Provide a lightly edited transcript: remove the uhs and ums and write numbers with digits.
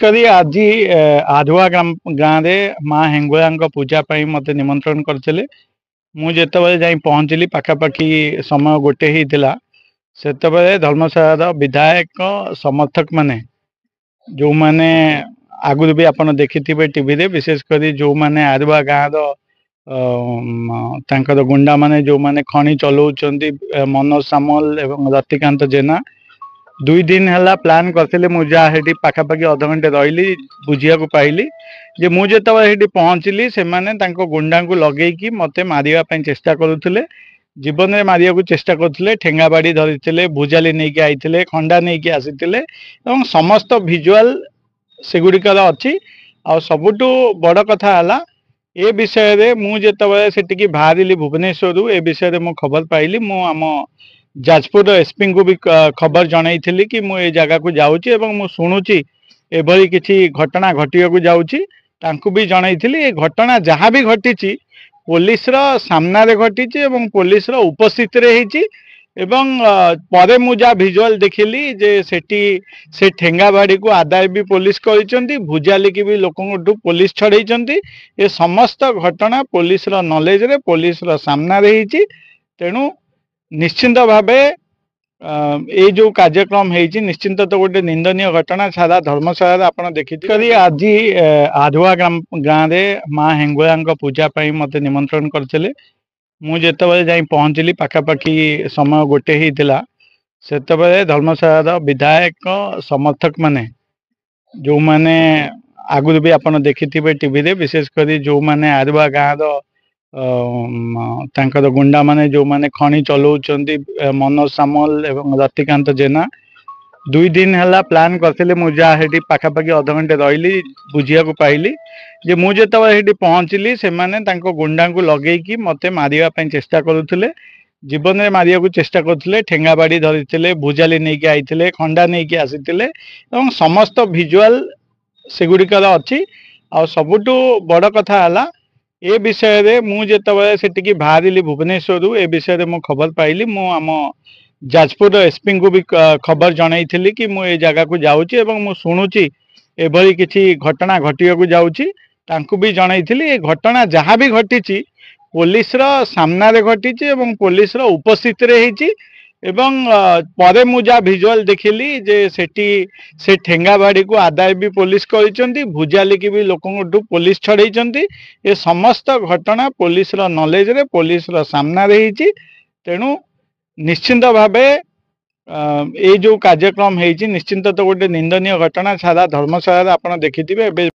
କରି ଆଜି ଆଧୁଆ ଗାଁରେ ମା ହେଙ୍ଗୁଳାଙ୍କ ପୂଜା ପାଇଁ ମୋତେ ନିମନ୍ତ୍ରଣ କରିଥିଲେ। ମୁଁ ଯେତେବେଳେ ଯାଇ ପହଞ୍ଚିଲି, ପାଖାପାଖି ସମୟ 1 ହେଇଥିଲା। ସେତେବେଳେ ଧର୍ମଶାଳାର ବିଧାୟକ ସମର୍ଥକ ମାନେ, ଯେଉଁମାନେ ଆଗରୁ ବି ଆପଣ ଦେଖିଥିବେ ଟିଭିରେ, ବିଶେଷ କରି ଯେଉଁମାନେ ଆରୁଆ ଗାଁର ତାଙ୍କର ଗୁଣ୍ଡାମାନେ, ଯେଉଁମାନେ ଖଣି ଚଲାଉଛନ୍ତି, ମନୋଜ ସାମଲ ଏବଂ ରତିକାନ୍ତ ଜେନା, 2 ଦିନ ହେଲା ପ୍ଲାନ୍ କରିଥିଲେ। ମୁଁ ଯାହା ସେଠି ପାଖାପାଖି ଅଧଘଣ୍ଟେ ରହିଲି, ବୁଝିବାକୁ ପାଇଲି ଯେ ମୁଁ ଯେତେବେଳେ ସେଠି ପହଞ୍ଚିଲି, ସେମାନେ ତାଙ୍କ ଗୁଣ୍ଡାଙ୍କୁ ଲଗେଇକି ମୋତେ ମାରିବା ପାଇଁ ଚେଷ୍ଟା କରୁଥିଲେ, ଜୀବନରେ ମାରିବାକୁ ଚେଷ୍ଟା କରୁଥିଲେ। ଠେଙ୍ଗା ବାଡ଼ି ଧରିଥିଲେ, ଭୁଜାଲି ନେଇକି ଆଇଥିଲେ, ଖଣ୍ଡା ନେଇକି ଆସିଥିଲେ ଏବଂ ସମସ୍ତ ଭିଜୁଆଲ ସେଗୁଡ଼ିକର ଅଛି। ଆଉ ସବୁଠୁ ବଡ଼ କଥା ହେଲା, ଏ ବିଷୟରେ ମୁଁ ଯେତେବେଳେ ସେଠିକି ବାହାରିଲି ଭୁବନେଶ୍ୱରରୁ, ଏ ବିଷୟରେ ମୁଁ ଖବର ପାଇଲି। ମୁଁ ଆମ ଯାଜପୁରର ଏସ୍ପିଙ୍କୁ ବି ଖବର ଜଣାଇଥିଲି କି ମୁଁ ଏ ଜାଗାକୁ ଯାଉଛି ଏବଂ ମୁଁ ଶୁଣୁଛି ଏଭଳି କିଛି ଘଟଣା ଘଟିବାକୁ ଯାଉଛି। ତାଙ୍କୁ ବି ଜଣାଇଥିଲି। ଏ ଘଟଣା ଯାହା ବି ଘଟିଛି, ପୋଲିସର ସାମ୍ନାରେ ଘଟିଛି ଏବଂ ପୋଲିସର ଉପସ୍ଥିତିରେ ହେଇଛି। ଏବଂ ପରେ ମୁଁ ଯାହା ଭିଜୁଆଲ ଦେଖିଲି ଯେ ସେଠି ସେ ଠେଙ୍ଗା ବାଡ଼ିକୁ ଆଦାୟ ବି ପୋଲିସ କରିଛନ୍ତି, ଭୁଜାଲିକି ବି ଲୋକଙ୍କଠୁ ପୋଲିସ ଛଡ଼େଇଛନ୍ତି। ଏ ସମସ୍ତ ଘଟଣା ପୋଲିସର ନଲେଜରେ, ପୋଲିସର ସାମ୍ନାରେ ହେଇଛି। ତେଣୁ ନିଶ୍ଚିନ୍ତ ଭାବେ ଏଇ ଯୋଉ କାର୍ଯ୍ୟକ୍ରମ ହେଇଛି, ନିଶ୍ଚିନ୍ତ ତ ଗୋଟେ ନିନ୍ଦନୀୟ ଘଟଣା। ସାରା ଧର୍ମଶାଳାରେ ଆପଣ ଦେଖିଥିବେ। କରି ଆଜି ଆଧୁଆ ଗାଁରେ ମା ହେଙ୍ଗୁଳାଙ୍କ ପୂଜା ପାଇଁ ମୋତେ ନିମନ୍ତ୍ରଣ କରିଥିଲେ। ମୁଁ ଯେତେବେଳେ ଯାଇ ପହଞ୍ଚିଲି, ପାଖାପାଖି ସମୟ 1 ହେଇଥିଲା। ସେତେବେଳେ ଧର୍ମଶାଳାର ବିଧାୟକ ସମର୍ଥକ ମାନେ, ଯେଉଁମାନେ ଆଗରୁ ବି ଆପଣ ଦେଖିଥିବେ ଟିଭିରେ, ବିଶେଷ କରି ଯେଉଁମାନେ ଆରୁଆ ଗାଁର ତାଙ୍କର ଗୁଣ୍ଡାମାନେ, ଯେଉଁମାନେ ଖଣି ଚଲାଉଛନ୍ତି, ମନୋଜ ସାମଲ ଏବଂ ରତିକାନ୍ତ ଜେନା, 2 ଦିନ ହେଲା ପ୍ଲାନ୍ କରିଥିଲେ। ମୁଁ ଯାହା ସେଠି ପାଖାପାଖି ଅଧଘଣ୍ଟେ ରହିଲି, ବୁଝିବାକୁ ପାଇଲି ଯେ ମୁଁ ଯେତେବେଳେ ସେଠି ପହଞ୍ଚିଲି, ସେମାନେ ତାଙ୍କ ଗୁଣ୍ଡାଙ୍କୁ ଲଗେଇକି ମୋତେ ମାରିବା ପାଇଁ ଚେଷ୍ଟା କରୁଥିଲେ, ଜୀବନରେ ମାରିବାକୁ ଚେଷ୍ଟା କରୁଥିଲେ। ଠେଙ୍ଗା ବାଡ଼ି ଧରିଥିଲେ, ଭୁଜାଲି ନେଇକି ଆଇଥିଲେ, ଖଣ୍ଡା ନେଇକି ଆସିଥିଲେ ଏବଂ ସମସ୍ତ ଭିଜୁଆଲ ସେଗୁଡ଼ିକର ଅଛି। ଆଉ ସବୁଠୁ ବଡ଼ କଥା ହେଲା, ଏ ବିଷୟରେ ମୁଁ ଯେତେବେଳେ ସେଠିକି ବାହାରିଲି ଭୁବନେଶ୍ୱରରୁ, ଏ ବିଷୟରେ ମୁଁ ଖବର ପାଇଲି। ମୁଁ ଆମ ଯାଜପୁରର ଏସ୍ପିଙ୍କୁ ବି ଖବର ଜଣାଇଥିଲି କି ମୁଁ ଏ ଜାଗାକୁ ଯାଉଛି ଏବଂ ମୁଁ ଶୁଣୁଛି ଏଭଳି କିଛି ଘଟଣା ଘଟିବାକୁ ଯାଉଛି। ତାଙ୍କୁ ବି ଜଣାଇଥିଲି। ଏ ଘଟଣା ଯାହା ବି ଘଟିଛି, ପୋଲିସର ସାମ୍ନାରେ ଘଟିଛି ଏବଂ ପୋଲିସର ଉପସ୍ଥିତିରେ ହେଇଛି। ଏବଂ ପରେ ମୁଁ ଯାହା ଭିଜୁଆଲ ଦେଖିଲି ଯେ ସେଠି ସେ ଠେଙ୍ଗା ବାଡ଼ିକୁ ଆଦାୟ ବି ପୋଲିସ କରିଛନ୍ତି, ଭୁଜାଲିକି ବି ଲୋକଙ୍କଠୁ ପୋଲିସ ଛଡ଼େଇଛନ୍ତି। ଏ ସମସ୍ତ ଘଟଣା ପୋଲିସର ନଲେଜରେ, ପୋଲିସର ସାମ୍ନାରେ ହେଇଛି। ତେଣୁ ନିଶ୍ଚିନ୍ତ ଭାବେ ଏଇ ଯୋଉ କାର୍ଯ୍ୟକ୍ରମ ହେଇଛି, ନିଶ୍ଚିନ୍ତ ତ ଗୋଟେ ନିନ୍ଦନୀୟ ଘଟଣା। ସାରା ଧର୍ମଶାଳାରେ ଆପଣ ଦେଖିଥିବେ ଏବେ।